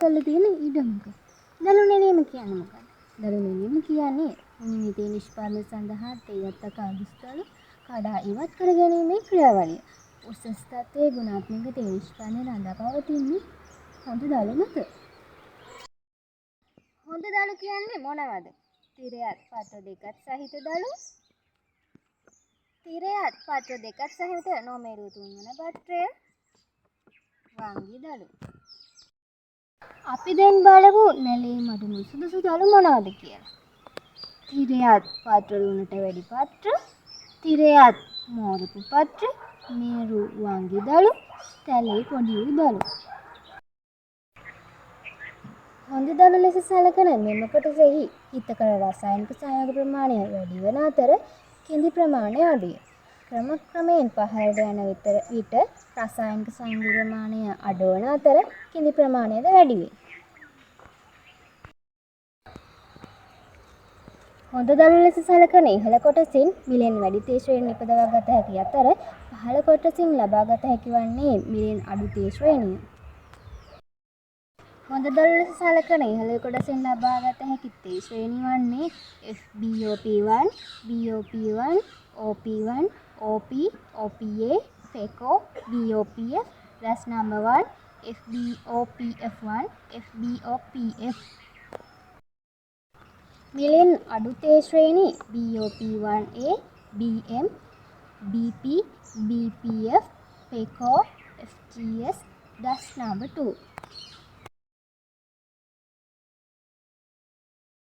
තල තියෙන ඉඩමක. දළු නෙලීම කියන්නේ මොකක්ද? දළු නෙලීම කියන්නේ මුනිමි තේ නිෂ්පාදනය සඳහා තේ අත්තක අදුස්දළු කඩා ඉවත් කර ගැනීමේ ක්‍රියාවලිය. උසස් තත්ත්වයේ ගුණාත්මක තේ නිෂ්පාදනය රඳා පවතින්නේ හොඳ දළු මත. හොඳ දළු කියන්නේ මොනවද? තිරයත් පත්‍ර දෙකත් සහිත දළු, තිරයත් පත්‍ර දෙකත් සහිත නොමේරු තුන්වන පත්‍රය, වංගි දළු. අපි දැන් බලමු නැලීමට නුසුදුසු දළු මොනවද කියලා. තිරයත් පත්‍ර තුනට වැඩි පත්‍ර, තිරයත් මෝරපු පත්‍ර, මේරු වංගි දළු, තැලේ පොඩි වූ දළු. හොඳ දළු ලෙස සැලකෙන මෙම කොටසෙහි හිතකර රසායනික සංයෝග ප්‍රමාණය වැඩි වන අතර කෙඳි ප්‍රමාණය අඩුය. ක්‍රම ක්‍රමයෙන් පහළට යන විට රසායනික සංයෝග ප්‍රමාණය අඩුවන අතර කෙඳි ප්‍රමාණයද වැඩි වේ. හොඳ දළු ලෙස සැලකෙන ඉහළ කොටසින් මිලෙන් වැඩි තේ ශ්‍රේණි නිපදවා ගත හැකි අතර පහළ කොටසින් ලබා ගත හැකි වන්නේ මිලෙන් අඩු තේ ශ්‍රේණිය. හොඳ දළු ලෙස සැලකෙන ඉහළ කොටසින් ලබා ගත හැකි තේ ශ්‍රේණි වන්නේ FBOP1, BOP1, OP1, OP, OPA, FECO, BOPF, dash number 1, FBOPF1, FBOPF. මිලෙන් අඩු තේ ශ්‍රේණි BOP1A, BM, BP, BPF, FECO, FGS, dash number 2.